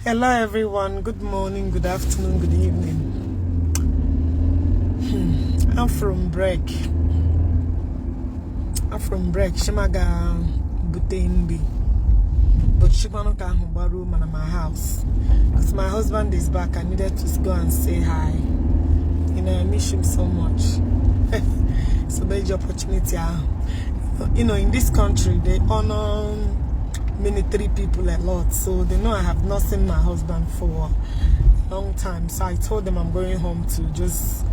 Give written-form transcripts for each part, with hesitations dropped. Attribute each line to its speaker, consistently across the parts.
Speaker 1: Hello everyone, good morning, good afternoon, good evening. I'm from break. Shimaga Butembi. But Shimano can hold room at my house. Because my husband is back, I needed to go and say hi. You know, I miss him so much. So major opportunity. You know, in this country they honor military people a lot, so they know I have not seen my husband for a long time. So I told them I'm going home to just,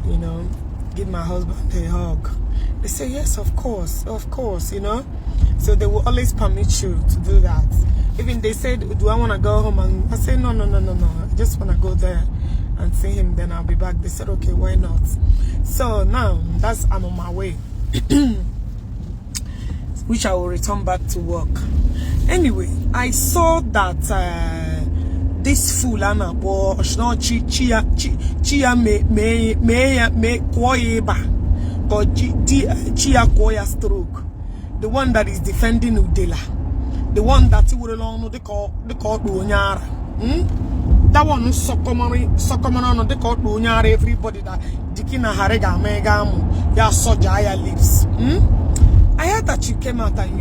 Speaker 1: you know, give my husband a hug. They say yes, of course, you know. So they will always permit you to do that. Even they said, do I want to go home? And I say no, I just want to go there and see him, then I'll be back. They said okay, why not? So now I'm on my way. Which I will return back to work. Anyway, I saw that this fool Anna or chia stroke, the one that is defending Udele, the one that you will alone the court Unyara. That one Sokomano the court Unyara, everybody that Dikina Harega Megamu, ya Sojaya lives. I heard that you came out and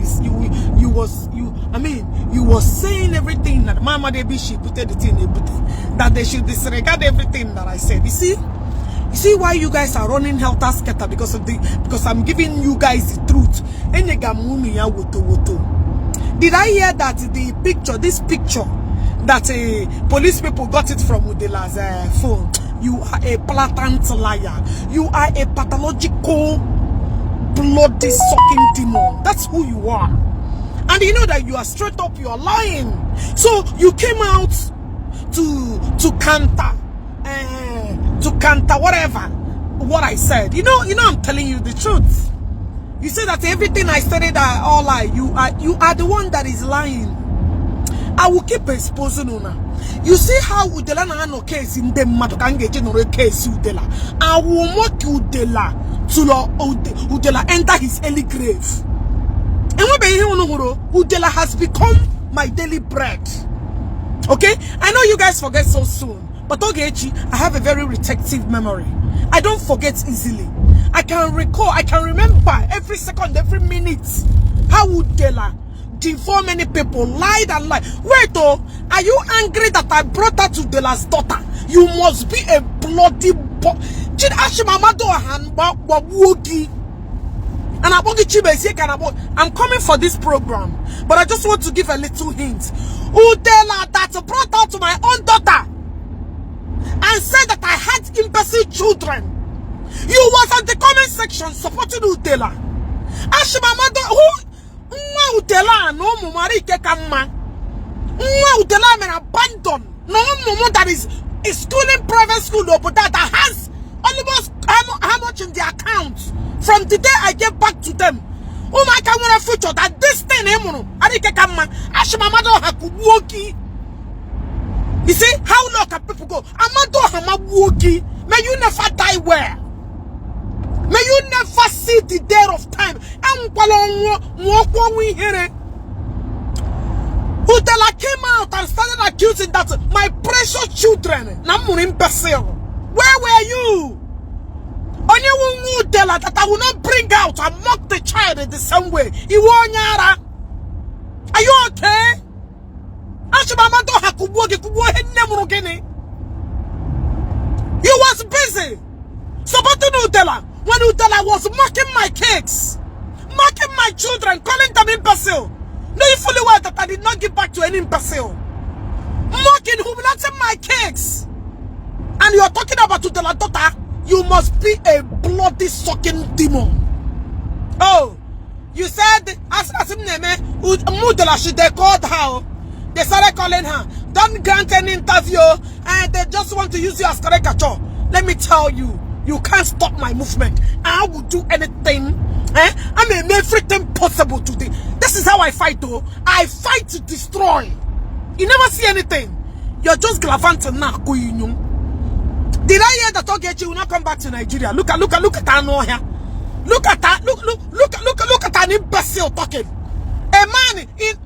Speaker 1: you was saying everything that Mama Debi she put the thing that they should disregard everything that I said. You see why you guys are running helter skelter because I'm giving you guys the truth. Did I hear that this picture that police people got it from Udele's phone? You are a blatant liar. You are a pathological bloody sucking demon. That's who you are. And you know that you are straight up, you are lying. So you came out to counter whatever what I said. You know I'm telling you the truth. You say that everything I said are all lie. You are the one that is lying. I will keep exposing you now. You see how Udele na no case in the matter can get no case Udele. I will mock Udele to Udele enter his early grave. And what Udele has become my daily bread. Okay? I know you guys forget so soon. But Ogechi, I have a very retentive memory. I don't forget easily. I can recall, I can remember every second, every minute how Udele for many people lied and lied. Wait, oh, are you angry that I brought her to Udele's daughter? You must be a bloody I'm coming for this program, but I just want to give a little hint. Udele that brought her to my own daughter and said that I had imbecile children. You was on the comment section supporting Udele. Who Udele no mumari ke kama. Udele men abandon. No mumu that is schooling private school but that has almost how much in the account from the day I get back to them. Oh my God, what a future that this thing arike kama. Ashimamado hakuwoki. You see how long can people go? Amado hamawoki. May you never die well. May you never see the day of time. Udele came out and started accusing that my precious children. Where were you? Only Udele that I will not bring out and mock the child in the same way. Are you okay? You was busy supporting Udele when Udele was mocking my kids, mocking my children, calling them imbecile. Know you fully well that I did not give back to any imbecile. Mocking, humiliating my kids. And you are talking about Udele daughter. You must be a bloody sucking demon. Oh, you said as Udele they called her. They started calling her. Don't grant an interview and they just want to use you as caricature. Let me tell you, you can't stop my movement. I will do anything. I mean everything possible today. This is how I fight though. I fight to destroy. You never see anything. You're just glavant now. Did I hear that Ogechi will not come back to Nigeria? Look at her no here. Look at an imbecile talking. A man in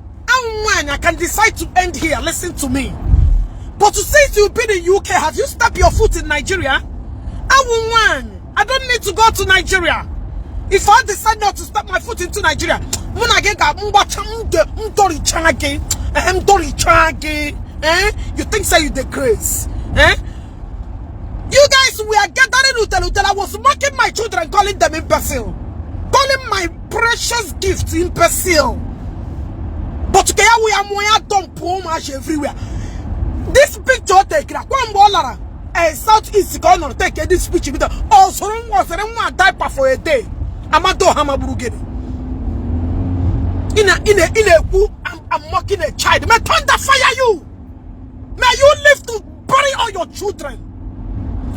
Speaker 1: I can decide to end here. Listen to me. But to say you've been in UK, have you stepped your foot in Nigeria? I don't need to go to Nigeria. If I decide not to step my foot into Nigeria, when I get you think say you the grace? You guys, we are gathering Udele. I was mocking my children, calling them imbecile, calling my precious gifts imbecile. But today we are more dumb poor everywhere. This picture take southeast gonna take this speech with also was a diaper for a day. Amado Hamaburugeni. In a I'm mocking a child. May thunder fire you. May you live to bury all your children.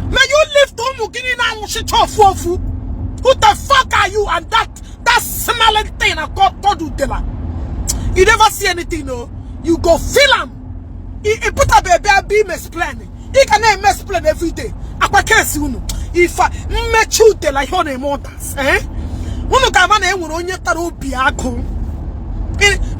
Speaker 1: May you live to Mugini. Who the fuck are you? And that smelling thing I called Udele. You never see anything, no? You go feel him. He put a baby explain. He can explain every day. If I met you like honey motors,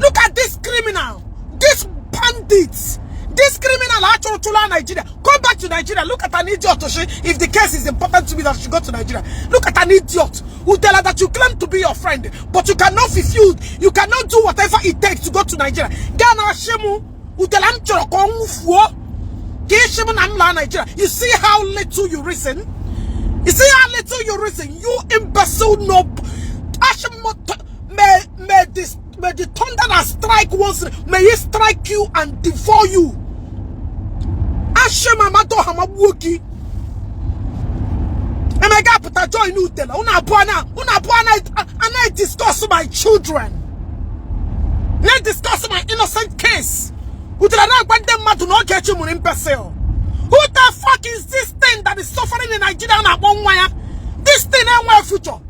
Speaker 1: look at this criminal, this bandits, this criminal actually to Nigeria. Come back to Nigeria. Look at an idiot. If the case is important to me, that she go to Nigeria. Look at an idiot who tell her that you claim to be your friend, but you cannot fulfill, you cannot do whatever it takes to go to Nigeria. You see how little you reason? You see how little you reason? You imbecile no. May the thunder that strike once, may it strike you and devour you. Ashemamato hamabuki. And I got put a joy in Udele. And I discuss my children. And I discuss my innocent case. Who the fuck is this thing that is suffering in Nigeria and one wire? This thing ain't my future.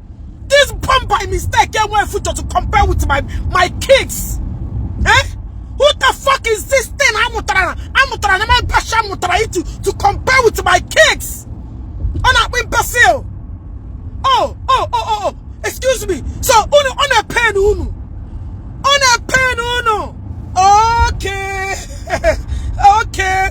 Speaker 1: This bomb by mistake ain't my future to compare with my kids. Who the fuck is this thing? To compare with my kids. Imbecile. Oh. Excuse me. So on a pen uno. Okay. Okay.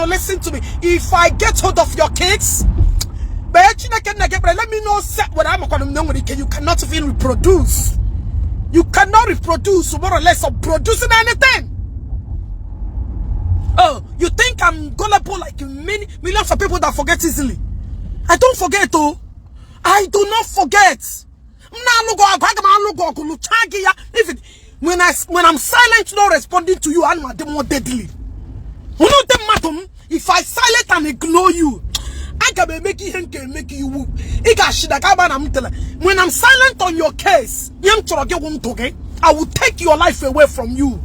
Speaker 1: Listen to me. If I get hold of your kids, let me know what I'm going to do. You cannot even reproduce. You cannot reproduce more or less of producing anything. Oh, you think I'm gullible like millions of people that forget easily? I don't forget, oh. I do not forget. Even when I'm silent, not responding to you, I'm more deadly. If I silent and ignore you, I can make you. When I'm silent on your case, I will take your life away from you.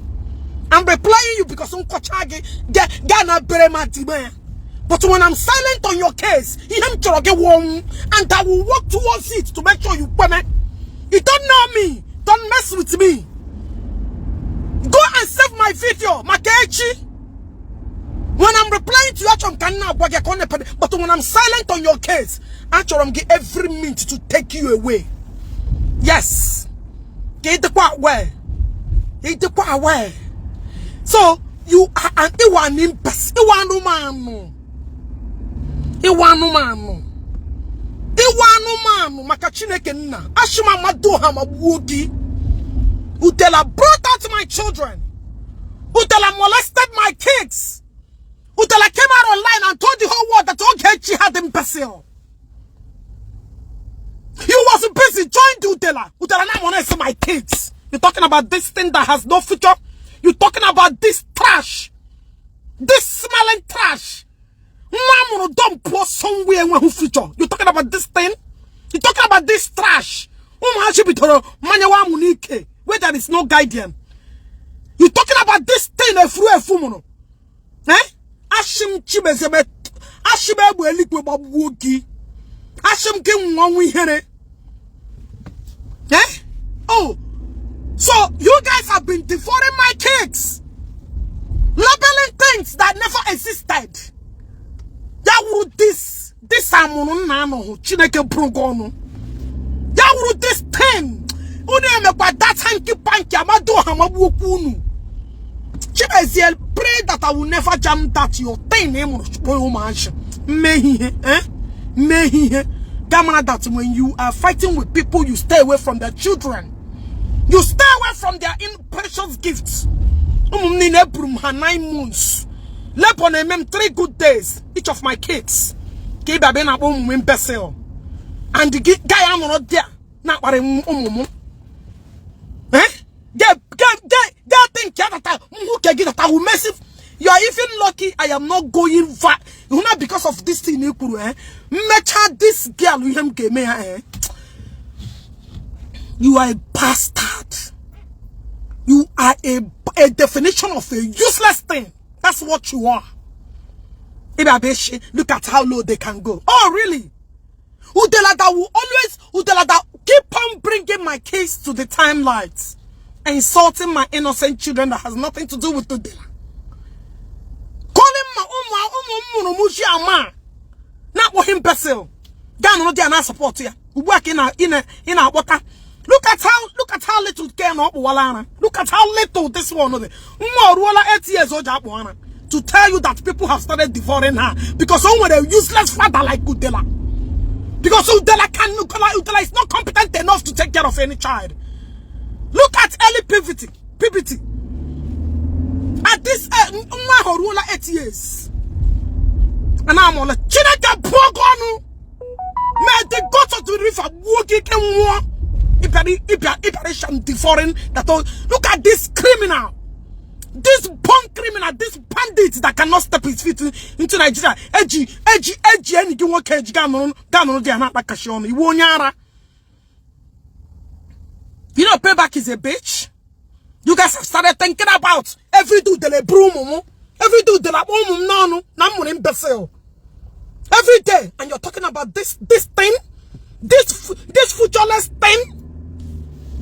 Speaker 1: I'm replying you because but when I'm silent on your case, and I will work towards it to make sure you pay. You don't know me. Don't mess with me. Go and save my video, Makechi. When I'm replying to you, but when I'm silent on your case, I'm give every means to take you away. Yes. Get the part where. So you are an Udele brought out my children. Udele molested my kids. Udele came out online and told the whole world that Ogechi had imbecile. He was busy, joined Udele. Udele now want to see my kids. You're talking about this thing that has no future? You're talking about this trash. This smelling trash. Don't pour somewhere with future. You're talking about this thing? You're talking about this trash. Where there is no guardian. You're talking about this thing. Ashim chibezebe. Ashim elikwe babuoki. Ashim kim wanwi here. Oh. So you guys have been devouring my kids. Labeling things that never existed. Yawuru this amunu nano chineke progono. Yawuru this thing. Uni that hanky panky amado hamabuokunu. Chibeziel, pray that I will never jam that your thing name on mansion. Mehihe, Mehihe. Gamma, that when you are fighting with people, you stay away from their children. You stay away from their precious gifts. 9 months. Lep on them 3 good days. Each of my kids. And the guy I'm not there. Not what I'm Get think that I will mess it. You are even lucky I am not going far. You know, because of this thing, this girl you are a bastard. You are a definition of a useless thing. That's what you are. Look at how low they can go. Oh, really? Udele that keep on bringing my case to the timelights. Insulting my innocent children that has nothing to do with Udele. Calling my not for him person. Gano no na support here. We work in our water. Look at how little came up walana. Look at how little this one of the 8 years old to tell you that people have started devouring her because someone a useless father like Udele. Because Udele is not competent enough to take care of any child. Look at early puberty. At this 8 years. And I'm all like, Chineke Pogonu. May the gods of the river walking war. Devouring that all. Look at this criminal. This punk criminal, this bandit that cannot step his feet into Nigeria. Edgy, and you want cage ganon, they are not like a show me. You know, payback is a bitch. You guys have started thinking about every do de broom, every do de la no, no, imbecile. Every day, and you're talking about this thing, this futureless thing.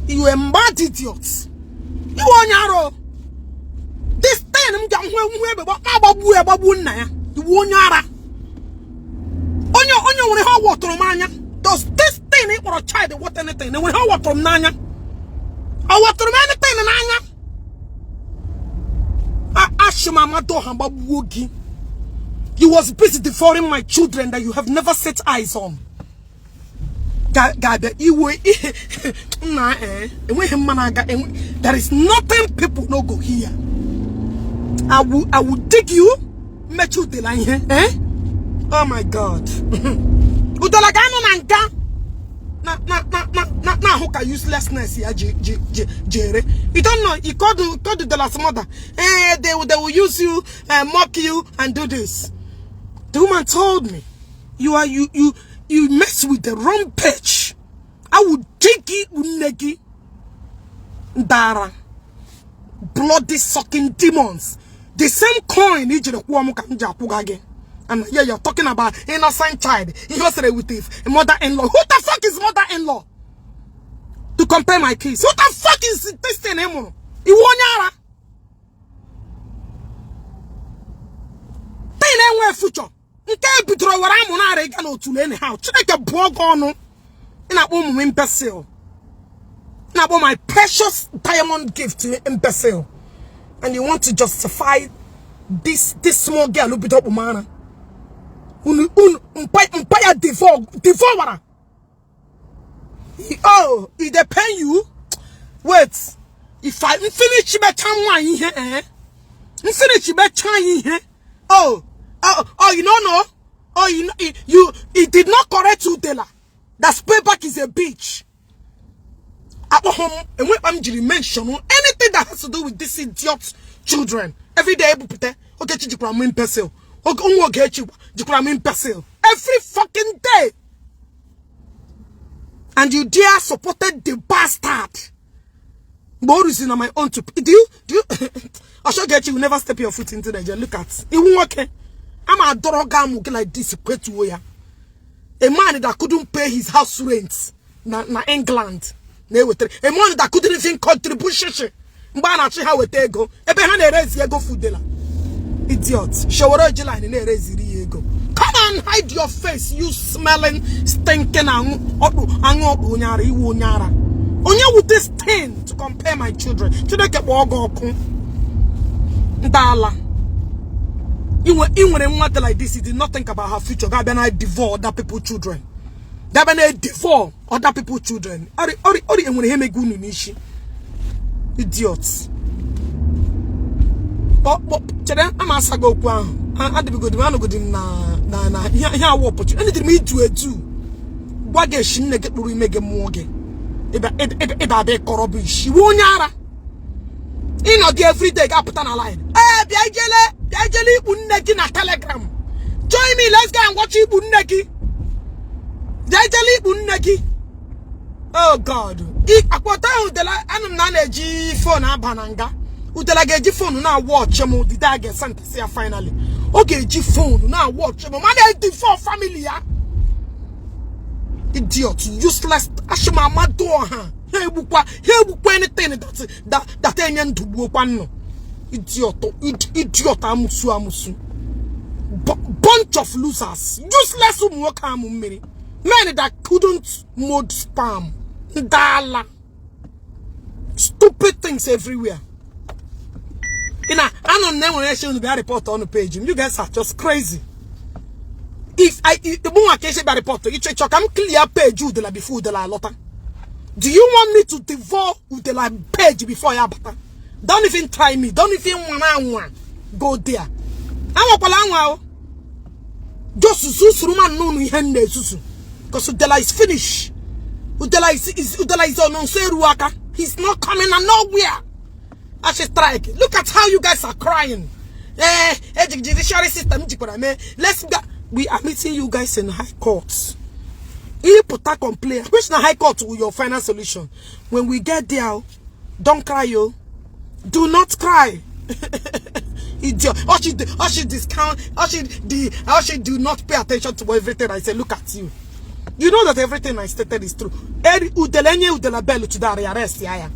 Speaker 1: You are mad idiots. You want yaro. This thing, you want yara. Onyo how water mania. Does this thing ain't for a child what anything? When how water nanya? I water anything nanya. Ashimama do hamba wogi. You was busy devouring my children that you have never set eyes on. God, there is nothing people no go here. I will dig you, met you the line here, Oh my God. Na hoka uselessness here, Jere. You don't know. You called the last mother. They will use you and mock you and do this. The woman told me, you mess with the wrong pitch. I will dig it, unegi, dara, bloody sucking demons. The same coin, Ijele again. And yeah, you're talking about innocent child. He was with his mother-in-law. Who the fuck is mother-in-law? To compare my case. Who the fuck is this thing? Iwonyara. Thing future. Nke bidoro wara mu na arega na otule anyhow. Chineke buogo no. Ina bo mu imbecile. Ina bo my precious diamond gift to imbecile. And you want to justify this small girl who beat up man. Umpire devour. Oh, it depend you. Wait. If I finish my time here, finish my time here. Oh, you don't know. Oh, it did not correct Udele. That payback is a bitch. At home, and when I'm mention anything that has to do with these idiot children. Every day, Ogechi Okeke Njaka. Every fucking day. And you dare supported the bastard. Boris is on my own to do you I shall get you will never step your foot into the jail. Look at it won't work. I'm a dorogamu like this a man that couldn't pay his house rent na England. A man that couldn't even contribute. Mbana chi how we go. Ebe ha na erase ego Udele. Idiot. Showoro Ijele na erase ego. Come on, hide your face, you smelling, stinking unyara. Onye with this thing to compare my children. Children get ogoku. Ndala. Even when one like this, he did not think about her future. God, then I devour other people's children. God, then I devour other people's children. Ori, when he make good Ishi. Idiots. But today I'm a sago kwa. I be good. I'm good na. Here what opportunity. Anything me do it too. Wage shin get we make a morgue. Eba be korobish. Wonyara. In or every day got put on a line. Ijele Ijele na Telegram. Join me, let's go and watch Ijele Ijele. Oh God. Akwata Udele anum na na-eji phone abananga. Udele ga-eji phone na watch mo the day get sent finally. Okay, eji phone na watch mo. Man dey for family ya. Idiot, useless. Ashima mado ha. He bukwa anything that enyen dubu kwa no. Idiot amusu. Bunch of losers. Useless umwoka mumiri. Men that couldn't mod spam. Dala. Stupid things everywhere. I don't know when I show the report on the page. You guys are just crazy. If the more I can say report, you check clear page Udele before Udele Lota. Do you want me to devour Udele page before Yabata? Don't even try me. Don't even wanna go there. I'm a palangwa. Just Susuma no hende Susu. Because Udele is finished. Udele is on Seruaka. He's not coming and nowhere. I should strike. Look at how you guys are crying. Judiciary system. Let's go. We are meeting you guys in high courts. You put a complaint. Which na high court will your final solution? When we get there, don't cry, yo. Do not cry. Idiot. Or she discount. Or she do not pay attention to everything I say. Look at you. You know that everything I stated is true. Udele bell to the arrest ya.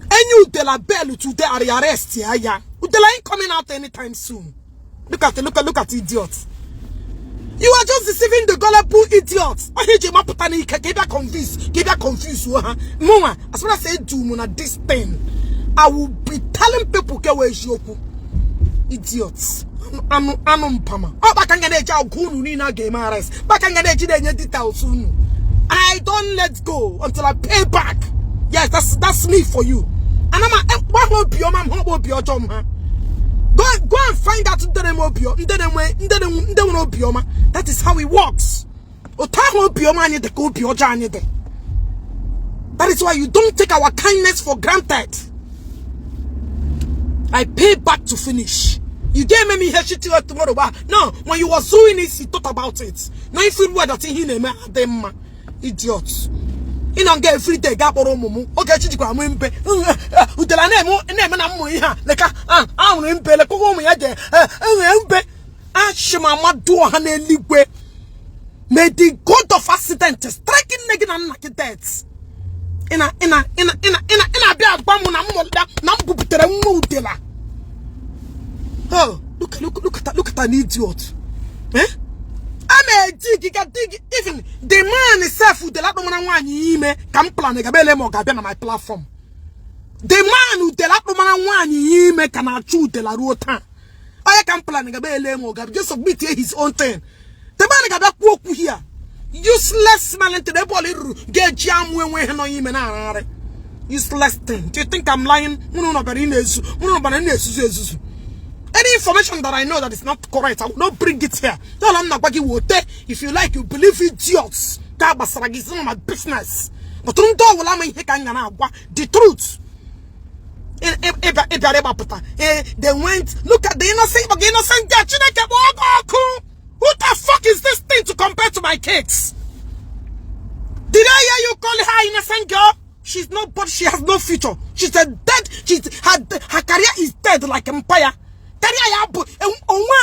Speaker 1: Any Udele bell to the arrest ya. Udele ain't coming out anytime soon. Look at idiots. You are just deceiving the gullible idiots. Keep confused. Mama, as soon as I say do this thing, I will be telling people idiots. I don't let go until I pay back. Yes, that's me for you. And I'm Go and find out that is how it works. That is why you don't take our kindness for granted. I pay back to finish. You gave me shit tomorrow. No, when you was doing it, you thought about it. Now you feel what that he idiots. You don't get every day. Ogechi Okeke Njaka. Udele name na mo iha. Leka ahun mpe le koko mo yaje. Mpe. Ashima madu ha na eligwe. May the god of accident striking nigga na death. Ina bia agba mo na mo na mbubutere mo Udele. Oh, look at an idiot. Eh? I'm a dig, even the man himself with the lap man can plan a my platform. The man who the lap man can choose the la rota. I can plan a bele just submit his own thing. The man got walk here. Useless man into the body get jam when we no him. Useless thing. Do you think I'm lying? Any information that I know that is not correct, I will not bring it here. If you like, you believe idiots. It's not my business. But the truth. They went, look at the innocent girl. Who the fuck is this thing to compare to my kids? Did I hear you call her innocent girl? She's not, but she has no future. She's a dead, her career is dead like empire.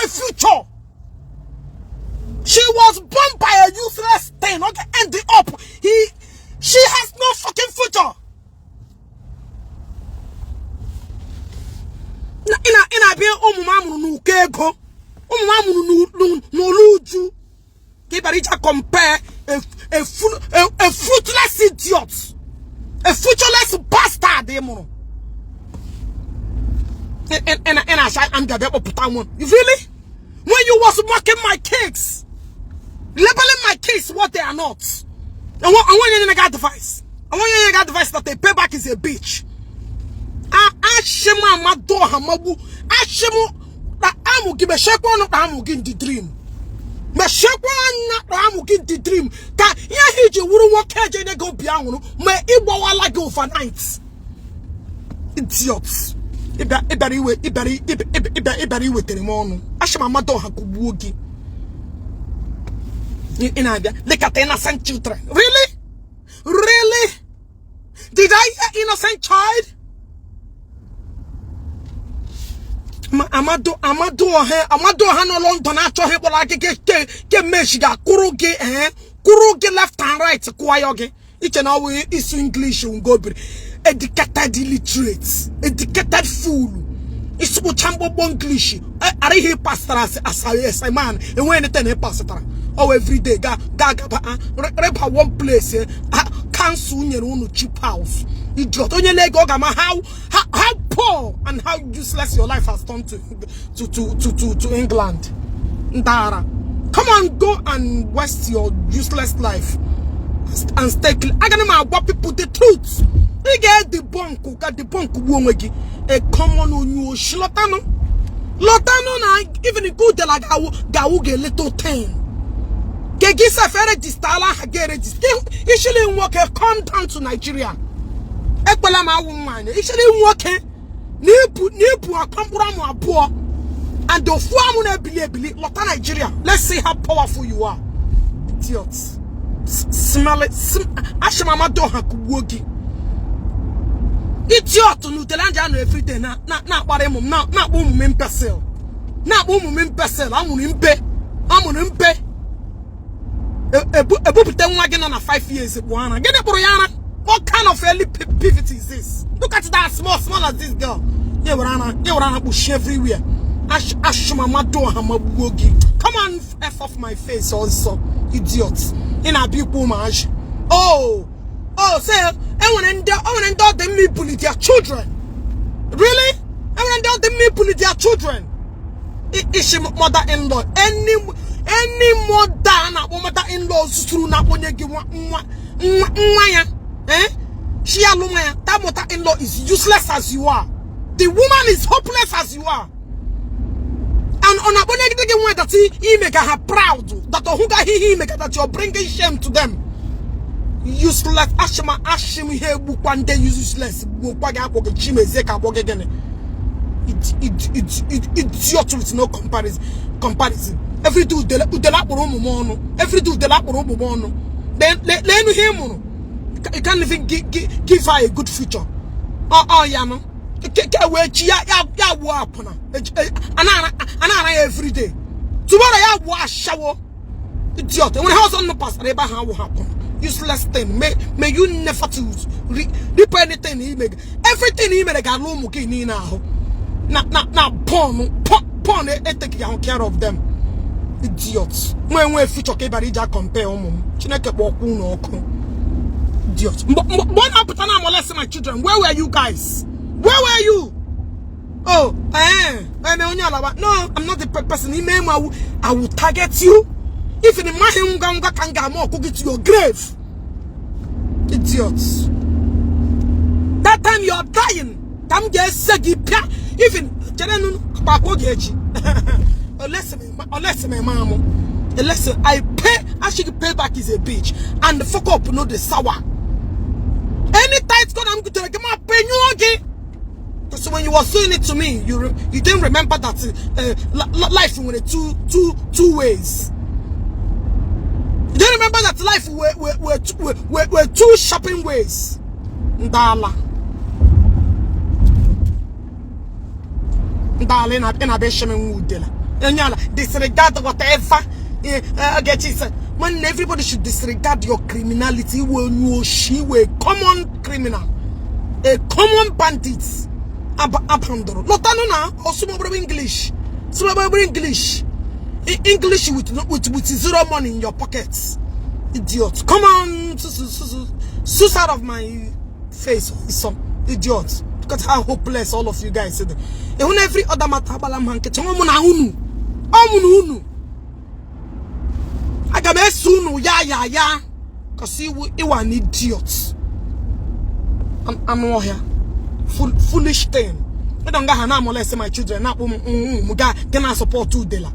Speaker 1: Future. She was born by a useless thing. Okay, end it up. She has no fucking future. Ina be omumamu nukego. Omumamu nuluju. Kibaricha compare a fruitless idiot, a futureless bastard. And I said, I'm the devil put on one. Really? When you was mocking my cakes, labeling my cakes what they are not. I want you to get advice. I want you to get advice that the payback is a bitch. Ashema mado hamabu. Ashemo that amu give me shekwa no amu give the dream. Me shekwa na amu give the dream. Ka ya hiji wuru woke je ne go bia hunu. Me ibo wala go overnight. Idiots. Ibari we teremono. Ashema mado hakubuogi. In Abia, look at innocent children. Really? Really? Did I hear innocent child? Amado no London actually people like get meshiga kuruge left and right kwayoge. Each and all is English go educated illiterates, educated fool. It's chambo English. I hear pastor as a man and when it any pastor. Oh, every day, rep one place, cancel your own cheap house. Idiot. On your leg, how poor and how useless your life has turned to England. Ndara. Come on, go and waste your useless life and stay clean. I can't know what people the truth. We get the bunk, a common on you, Lotano na even a good like Gauge little thing. Gegisa fere distala hagere dist. Usually work come down to Nigeria. Ekwela ma woman. Usually work nipu akampura mu apo. And the fuamu na bili lota Nigeria. Let's see how powerful you are. Idiots. Smell it. Ashima ma do hakuwogi. Idiot no telanja no every day na pare mum na bo mum pesel. Na bo mum pesel amunu mpe. Ebu pretend wagging on a 5 years. Get it, Brianna. What kind of early pivot is this? Look at that small as this girl. Yeah, Brianna bush everywhere. Come on, F off my face also, idiots. In a big woman. Oh, say, I want to endure them me bully their children. Really? I want to endure them me bully their children. Ishi mother-in-law. Any mother-in-law through na ponyegi nwaya. She alumaya. That mother-in-law is useless as you are. The woman is hopeless as you are. And on a ponyegi that he make her proud. That he make that you're bringing shame to them. Useless. Ashim here one day useless. Idiot with no comparison. Every do de la mono. Every do de la mono. Then let him. You can't even give her a good future. Yeah, no. Every day. Tomorrow I wash shower. Idiot. When house on the past, how will happen? Useless thing. May you never to reap anything he make. Everything he make a room okay now. Not porn take care of them. Idiots. When future kebarija compare Chineke boku no idiots. What happened to molesting my children? Where were you guys? Where were you? Oh, no, I'm not the person. I will target you. If in my can get more cook it to your grave. Idiots. That time you are dying. Tam get segi pia. Even Ogechi. Unless my mom. Unless I pay, I should pay back is a bitch. And the fuck up, no the sour. Any tight gun I'm going to get my pay you again. So when you were saying it to me, you didn't remember that life went two ways. You didn't remember that life were two shopping ways. Ndala. Darling, I've been a beshaman Udele. And disregard whatever. When everybody should disregard your criminality, when you she were common criminal, a common bandit. Abandon. Lotanuna also English. So English. English with zero money in your pockets. Idiot. Come on. Sus out of my face. Some idiots. Look at how hopeless all of you guys are. Even every other matter. I can be soon. Yeah. Because you are an idiot. I'm not here. Foolish thing. I don't got to molest my children. Can I support Udele?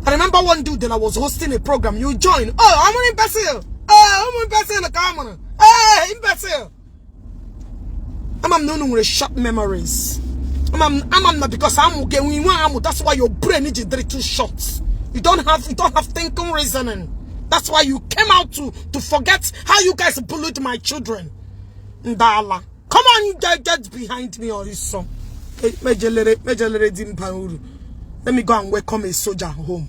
Speaker 1: I remember one dude that was hosting a program. You join. Oh, I'm an imbecile. Oh, I'm an imbecile. Come on. Hey, imbecile. I'm known with short memories. I'm not because I'm getting. That's why your brain is too short. You don't have thinking reasoning. That's why you came out to forget how you guys bullied my children. Ndala. Come on, get behind me or this song. Let me go and welcome a soldier home.